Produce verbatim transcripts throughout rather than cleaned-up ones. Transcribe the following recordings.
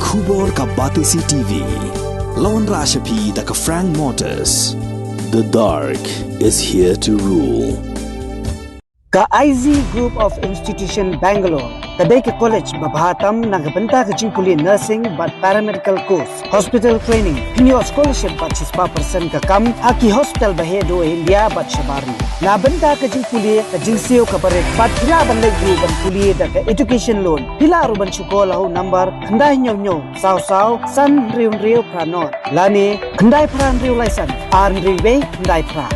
Khubor ka Batesi T V. La wanrah sha phi da ka Frank Motors. The dark is here to rule. Ka I Z Group of Institution Bangalore ka dei ka college ba bha tam na ka bynta ka jingpule nursing bad paramedical course, hospital training, pynïoh scholarship bad shispah percent ka kam ha ki hospital ba heh duh ha India bad shabar ri. Na bynta ka jingpule ka jingsiew ka barit bad phi lah ban leit ruh ban pule da ka education loan. Phi lah ruh ban shu call ha u number khyndai hynñiew hynñiew saw saw san hynriew hynriew phra nod lane khyndai phra hynriew lai san ar hynriew wei khyndai phra.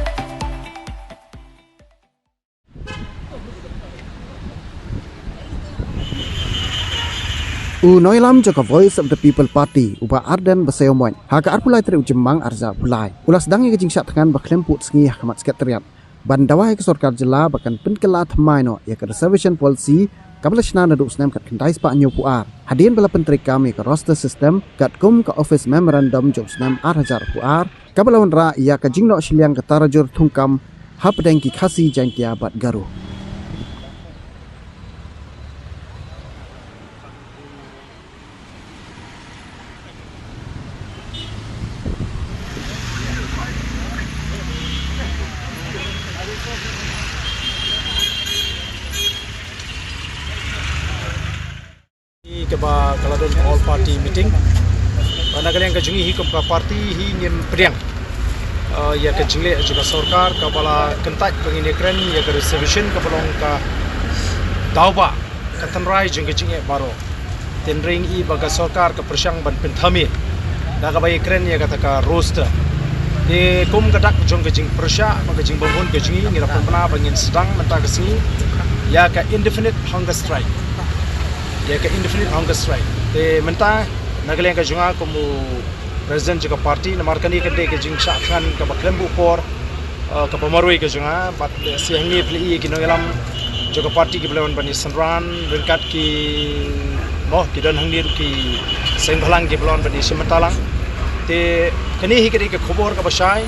U nongïalam jong ka Voice of the People Party, u Bah Ardent Basaiawmoit, ha ka arphew lai tarik u Jymmang arhajar arphew lai, u la sdang ïa ka jingshah thngan ba khlem pud sngi ha khmat Secretariat ban dawa ïa ka sorkar jylla ba kan pynkylla thymmai noh ïa ka reservation policy kaba la shna naduh u snem khatkhyndai spah hynñiewphew ar, hadien ba la pyntreikam ïa ka roster system katkum ka office memorandum jong u snem arhajar arphew ar, kaba la wanrah ïa ka jingnoh shiliang ka tarajur thungkam hapdeng ki Khasi, Jaiñtia bad Garo. Kaba ka la don all party meeting. Ba na ka liang ka jong ngi hi kum ka party hi ngim pdiang, eh, ïa ka jingleh jong ka sorkar kaba la kyntait ba ngin ïakren ïa ka reservation kaba long ka daw ba ka tynrai jong ka jingeh baroh. Te hynrei ngi i ba ka sorkar ka pyrshang ban pynthame da kaba ïakren ïa kata ka roster. Te kum ka dak jong ka jingpyrshah bad ka jingbymhun ka jong ngi, ngi la pynbna ba ngin sdang mynta ka sngi ïa ka indefinite hunger strike. Ïa ka indefinite hunger strike. Te mynta na ka liang ka jong nga kum u president jong ka party, namar kane ka dei ka jingshah thngan kaba khlem buh por, eh, kaba marwei ka jong nga, bad lehse hangne phi la i ki nongïalam jong ka party kiba la wan ban ïasynran ryngkat ki, mo, ki don hangne ruh ki seng bhalang kiba la wan ban ïashim bynta lang. Te kane hi ka dei ka khubor kaba shai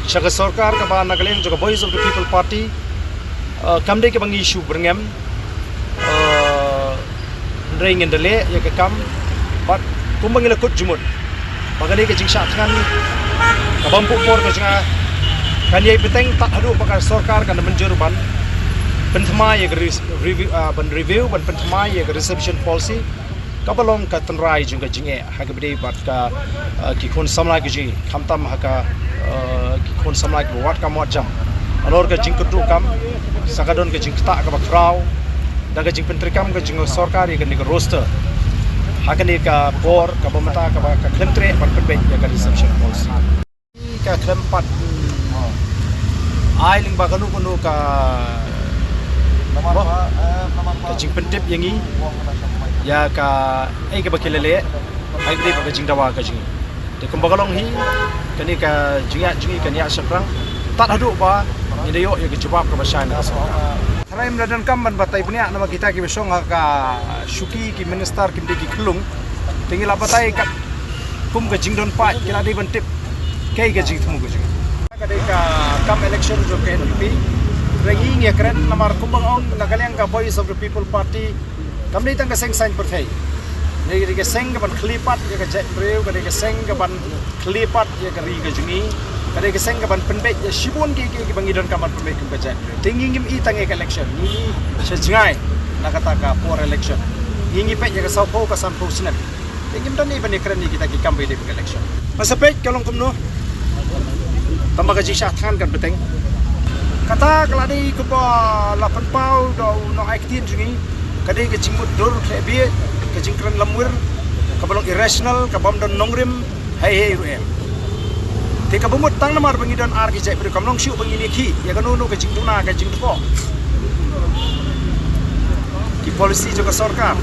sha ka sorkar kaba na ka liang jong ka Voice of the People Party, eh, kam dei kaba ngi shu byrngem, eh, hynrei ngin da leh ïa ka kam bad kumba ngi la kut jingmut ba kane ka jingshah thngan kabym buh por ka jong nga kan ïai bteng tad haduh ba ka sorkar kan da mynjur ban pynthymmai ïa ka res-, review, ah, ban review, ban pynthymmai ïa ka reservation policy kaba long ka tynrai jong ka jingeh ha kaba ïadei bad ka, ah, ki khun samla ki jong ngi, khamtam ha ka, ah, ki khun samla kiba wad kam wad jam. Halor ka jingkyrduh kam, sa ka don ka jingktah kaba khraw da ka jingpyntreikam ka jong ka sorkar ïa kane ka roster ha kane ka por kaba mynta kaba ka khlem treh ban pynbeit ïa ka reservation policy. Ka khlem pat ai lyngba kano kano ka, ka jingpyntip ïa ngi ïa kaei kaba ki la leh ha kaba ïadei bad ka jingdawa ka jong ngi. Te kumba ka long hi, kane ka jingïaid jong ngi kan ïaid shaphrang tad haduh ba ngin da ïoh ïa ka jubab kaba shai na ka sorkar. Tharai ym da donkam ban batai bniah namar kita kiba shong ha ka shuki, ki minister kim dei ki khyllung. Te ngi la batai katkum ka jingdon paid, ki la dei ban tip kaei ka jingthmu ka jong ngi. Ka dei ka kam election jong ka N P P. Hynrei ngi ngi kren namar kumba nga ong na ka liang ka Voice of the People Party kam dei tang ka seng saiñ pyrthei. Ka dei ka seng kaban khlieh pat ïa ka jaitbynriew, ka dei ka seng kaban khlieh pat ïa ka ri ka jong ngi, ka dei ka seng kaban pynbeit ïa shibun ki, ki, kiba ngi donkam ban pynbeit kum ka jaitbynriew. Te ngi ngim i tang ïa ka election, ngi i sha jngai na kata ka por election. Ngi ngi peit ïa ka sawphew ka sanphew snem. Te ngim don ei ban ïakren ïa kita ki kam ba ïadei bad ka election. Nga sa peit ka long kumno. Tangba ka jingshah thngan kan bteng. Kata ka la dei kaba la pynpaw da u nongai ktien jong ngi. Ka dei ka jingmutdur khlem bieit, ka jingkren lamwir kaba long irrational, kabym don nongrim, hei hei ruh em. Te kaba mut tang namar ba ngi don ar ki jaitbynriew kam long shuh ba ngin ïakhih ïa kano kano ka jingduna ka jingdkhoh. Ki policy jong ka sorkar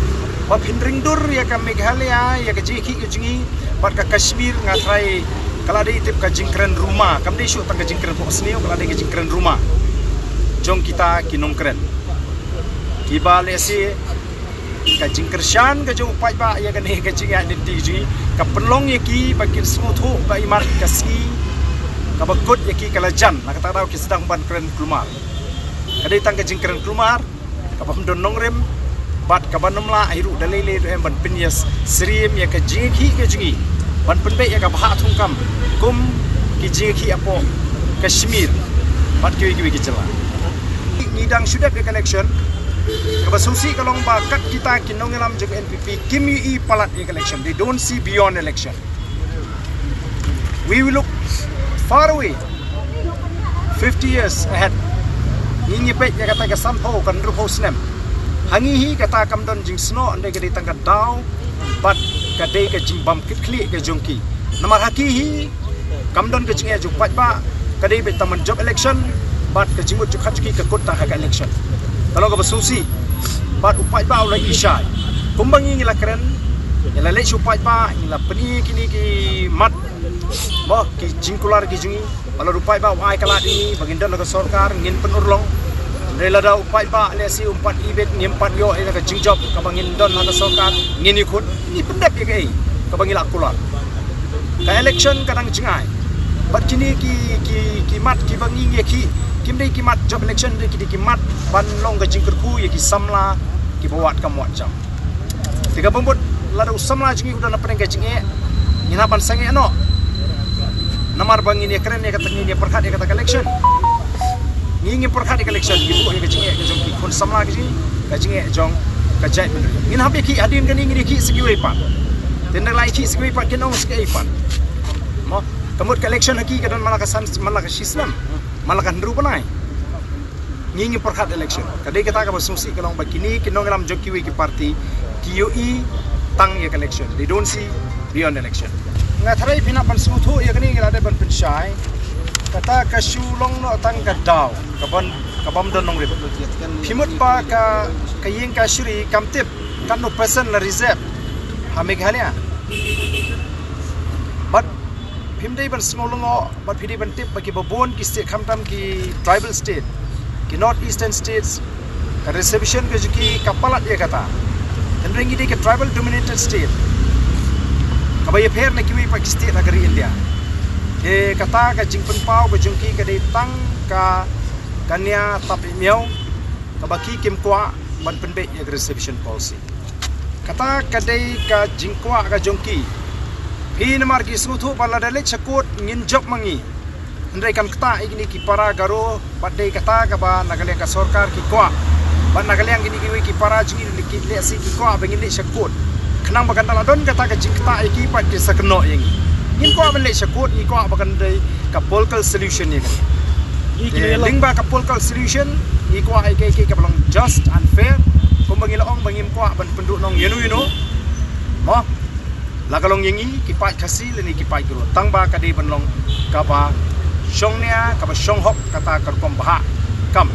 ba pynring dur ïa ka Meghalaya, ïa ka jingïakhih ka jong ngi bad ka Kashmir, nga tharai ka la dei tip ka jingkren ruma, kam dei shuh tang ka jingkren pok sniew, ka la dei ka jingkren ruma jong kita ki nongkren. Kiba lehse ka jingkyrshan ka jong u paidbah ïa kane ka jingïaid lynti jong ngi ka pynlong ïa ki ba kin sngewthuh ba imat ka sngi kaba kut ïa ki ka la jan, na kata ka daw ki sdang ban kren kulmar. Ka dei tang ka jingkren kulmar kabym don nongrim, Bad kaban ym lah hi ruh da lei lei ruh em ban pynïasyriem ïa ka jingïakhih ka jong ngi ban pynbeit ïa ka bhah thungkam kum ki jingïakhih hapoh Kashmir bad kiwei kiwei ki jylla. Ngi dang shu dep ïa ka election. Kaba sngewsih ka long ba kat kita ki nongïalam jong ka N P P kim ïohi palat ïa ka election. They don't see beyond election. We will look far away, fifty years ahead. Ngi ngi peit ïa kata ka sanphew, ka hynriewphew snem. Ha ngi hi kata kam don jingsnoh, hynrei ka dei tang ka daw bad ka dei ka jingbam kit khlieh ka jong ki. Namar ha ki hi kam don ka jingeh jong u paidbah, ka dei beit tang ban jop election bad ka jingmut jingpyrkhat jong ki ka kut tang ha ka election. Ka long kaba sngewsih bad u paidbah u la i shai. Kumba ngi ngi la kren, ngi la leit sha u paidbah, ngi la pyni kine ki mat, mo, ki jingkular ki jong ngi. Ba lada u paidbah u ai ka lad ïa ngi ba ngin don ha ka sorkar, ngin pynurlong. Hynrei lada u paidbah lehse um pat ibit, ngim pat ïoh ïa ka jingjop kaba ngin don ha ka sorkar, ngin ïakhun, ngi pyndep ïa kaei kaba ngi la kular. Ka election ka dang jngai. Bad kine ki, ki, ki mat kiba ngi ngi ïakhih, kim dei ki mat jop election, dei ki dei ki mat ban long ka jingkyrkhu ïa ki samla kiba wad kam wad jam. Te kaba mut lada u samla jong ngi u don hapdeng ka jingeh, ngin hap ban sangeh noh. Namar ba ngin ïakren ïa kata, ngin ïapyrkhat ïa kata ka election. Ngi ngim pyrkhat ïa ka election, ngi buh ïa ka jingeh ka jong ki khun samla ka jong ngi, ka jingeh jong ka jaitbynriew. Ngin hap ïakhih hadien kane, ngin ïakhih sa kiwei pat. Te ynda la ïakhih sa kiwei pat, kin ong sa kiwei pat. Mo, ka mut ka election ha ki ka don man la ka san, man la ka shi snem, man la ka hynriew bnai. Ngi ngi pyrkhat election. Ka dei kata kaba sngewsih ka long ba kine ki nongïalam jong kiwei ki party ki ïohi tang ïa ka election. They don't see beyond election. Nga tharai phin hap ban sngewthuh ïa kane, nga la dei ban pynshai. Kata ka shu long noh tang ka daw, ka ban, ka bym don nongrim. Phi mut ba ka, ka ïing kashari kam tip katno percent la reserve ha Meghalaya. Bad phim dei ban sngew lyngngoh, bad phi dei ban tip ba kiba bun ki state, khamtam ki tribal state, ki North Eastern states, ka reservation ka jong ki ka palat ïa kata. Hynrei ngi dei ka tribal dominated state kaba ïapher na kiwei pat ki state ha ka ri India. Te kata ka jingpynpaw ka jong ki ka dei tang ka, ka nia tap i miaw, kaba ki kim kwah ban pynbeit ïa ka reservation policy. Kata ka dei ka jingkwah ka jong ki. Phi namar ki sngewthuh ba lada leit sha court ngin jop ma ngi. Hynrei kan ktah ïa kine ki para Garo, bad dei kata kaba na ka liang ka sorkar ki kwah. Bad na ka liang kine kiwei ki para jong ngi ki lehse ki kwah ba ngin leit sha court. Khnang ba kan da la don kata ka jingktah ïa ki pat kin sa kynnoh ïa ngi. Ngim kwah ban leit sha court, ngi kwah ba kan dei ka political solution ïa kane. Te lyngba ka political solution ngi kwah ïa kaei kaei kaba long just and fair. Kumba ngi la ong ba ngim kwah ban pynduhnong ïano ïano. Mo, la ka long ïa ngi ki paid Khasi lane ki paid Garo, tang ba ka dei ban long kaba shong nia, kaba shong hok, kata ka rukom bhah kam.